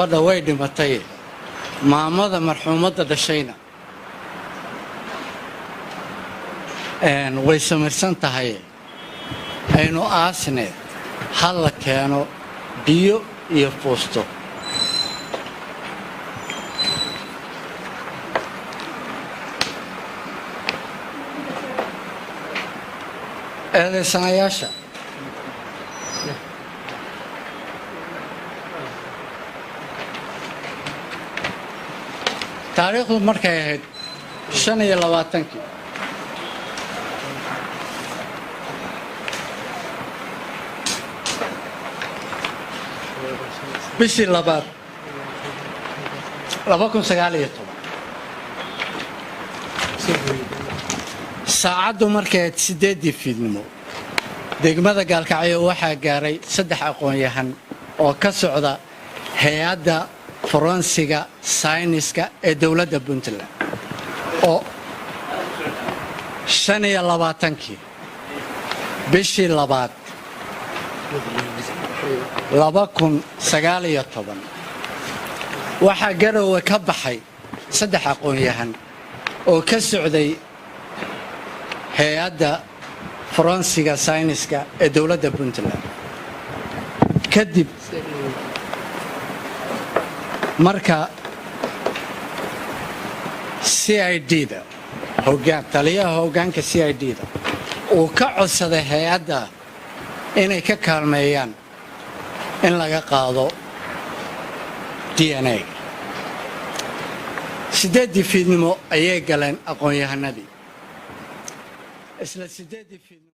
Gabadha way dhimatay, maamada marxuumadda dhashayna way samirsan tahay. Aynu aasne, ha la keeno biyo iyo fuusto. Eedaysanayaasha taariikhdu markay ahayd 25-kii bishii labaad 2019, saacaddu markay ahayd 8-dii fiidnimo, degmada Gaalkacyo waxaa gaaray saddex aqoon-yahan oo ka socda hay-adda forensiga sayniska ee dowladda Puntland, oo 25-kii bishii labaad 2019 waxaa Garowe ka baxay saddex aqoon-yahan oo ka socday hay-adda forensiga sayniska ee dowladda Puntland, kadib marka CID da hogaan taliyaha hoggaanka CID da uu ka codsaday hay-adda inay ka kaalmeeyaan in laga qaado DNA. 8-dii fiidnimo ayay galeen aqoon-yahanadii isla 8-dii fiidnimo.